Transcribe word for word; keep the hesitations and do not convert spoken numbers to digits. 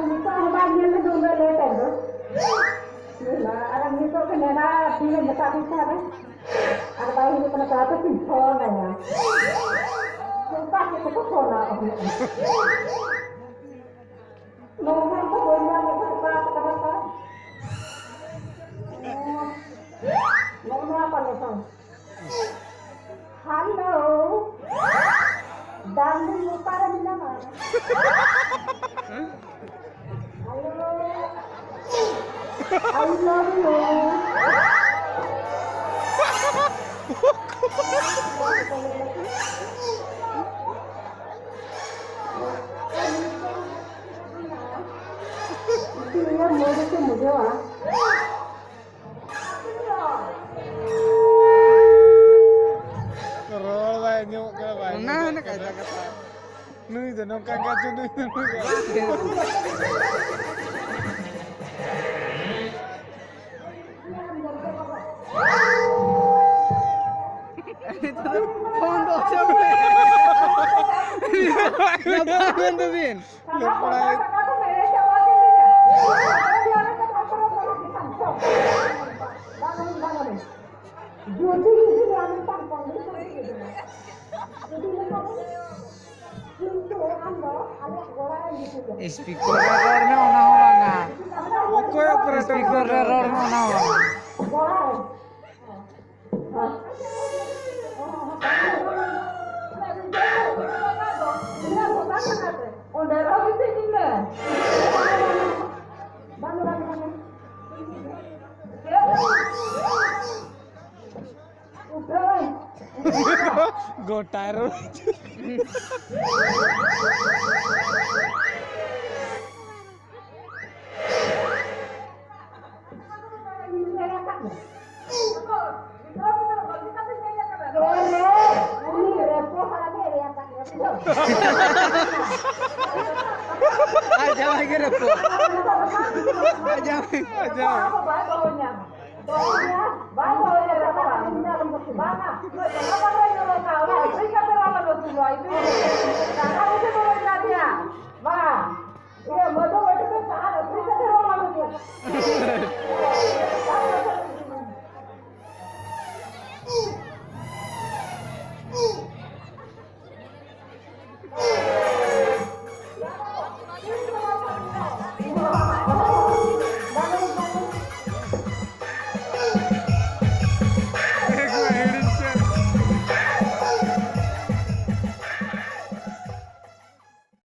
ᱱᱤᱛᱚᱜ ᱦᱚᱸ ᱵᱟᱭ ᱧᱮᱞ ᱞᱮᱫᱟ ᱩᱱᱟᱹᱜ ᱞᱮᱴ ᱮᱱ ᱫᱚ᱾ ᱧᱮᱞᱟ, ᱟᱨ ᱱᱤᱛᱚᱜ ᱜᱮ ᱱᱮᱰᱟ ᱫᱤᱱᱮ ᱢᱮᱛᱟ ᱫᱤᱧ ᱛᱟᱦᱮᱸᱱᱟ᱾ ᱟᱨ ᱵᱟᱭ ᱦᱤᱡᱩᱜ ᱠᱟᱱᱟ, ᱛᱟᱲᱟ ᱛᱟᱲᱤᱧ ᱯᱷᱳᱱ ᱟᱭᱟ᱾ ᱚᱠᱟ ᱥᱮᱫ ᱛᱮᱠᱚ ᱯᱷᱳᱱᱟ? ᱱᱚᱣᱟ ᱠᱚ ᱵᱟᱹᱧ ᱧᱟᱢ ᱞᱮᱠᱷᱟᱱ ᱚᱠᱟ ᱠᱟᱱᱟ ᱛᱟᱭ? ᱱᱚᱜᱼᱚ ᱱᱚᱣᱟ ᱯᱟᱞᱮ ᱠᱷᱟᱱ᱾ ᱦᱮᱞᱳ᱾ ᱰᱟᱨᱞᱤᱝ, ᱚᱠᱟᱨᱮ ᱢᱮᱱᱟᱢᱟ? ᱦᱮᱞᱳ᱾ I love you. ᱤᱧᱟᱹᱜ ᱢᱚᱡᱽ ᱜᱮ ᱵᱩᱡᱷᱟᱹᱣᱟ᱾ ᱨᱚᱲ ᱵᱟᱭ ᱟᱸᱡᱚᱢᱚᱜ ᱠᱟᱱᱟ, ᱵᱟᱭ ᱚᱱᱟ ᱵᱩᱡᱷᱟᱹᱜ ᱦᱚᱸ ᱠᱟᱱᱟ᱾ ᱠᱟᱛᱷᱟ, ᱠᱟᱛᱷᱟ᱾ ᱱᱩᱭ ᱫᱚ ᱱᱚᱝᱠᱟ ᱜᱮ ᱟᱪᱪᱷᱟ, ᱱᱩᱭ ᱫᱚ ᱱᱚᱝᱠᱟ᱾ ᱯᱷᱳᱱ ᱫᱚ ᱚᱪᱚᱜ ᱢᱮ᱾ ᱯᱷᱳᱱ ᱫᱚ ᱵᱤᱱ᱾ ᱞᱮᱯᱲᱟᱭ᱾ ᱥᱯᱤᱠᱟᱨ ᱨᱮ ᱨᱚᱲ ᱢᱮ, ᱚᱱᱟ ᱦᱚᱸ ᱵᱟᱝᱟ᱾ ᱚᱠᱚᱭ ᱚᱯᱟᱨᱮᱴᱚᱨ? ᱥᱯᱤᱠᱟᱨ ᱨᱮ ᱨᱚᱲ ᱢᱮ, ᱚᱱᱟ ᱦᱚᱸ ᱵᱟᱝᱟ᱾ ᱚᱸᱰᱮ ᱨᱚᱦᱚᱭ ᱥᱮᱫ ᱤᱧ ᱢᱮ᱾ ᱩᱴᱷᱟᱹᱣ᱾ ᱜᱚᱴᱟᱭ ᱨᱚᱲ᱾ ᱟᱡ ᱡᱟᱶᱟᱭ ᱜᱮ ᱨᱮᱯᱚ᱾ ᱟᱡ ᱡᱟᱶᱟᱭ᱾ ᱟᱡ ᱡᱟᱶᱟᱭ᱾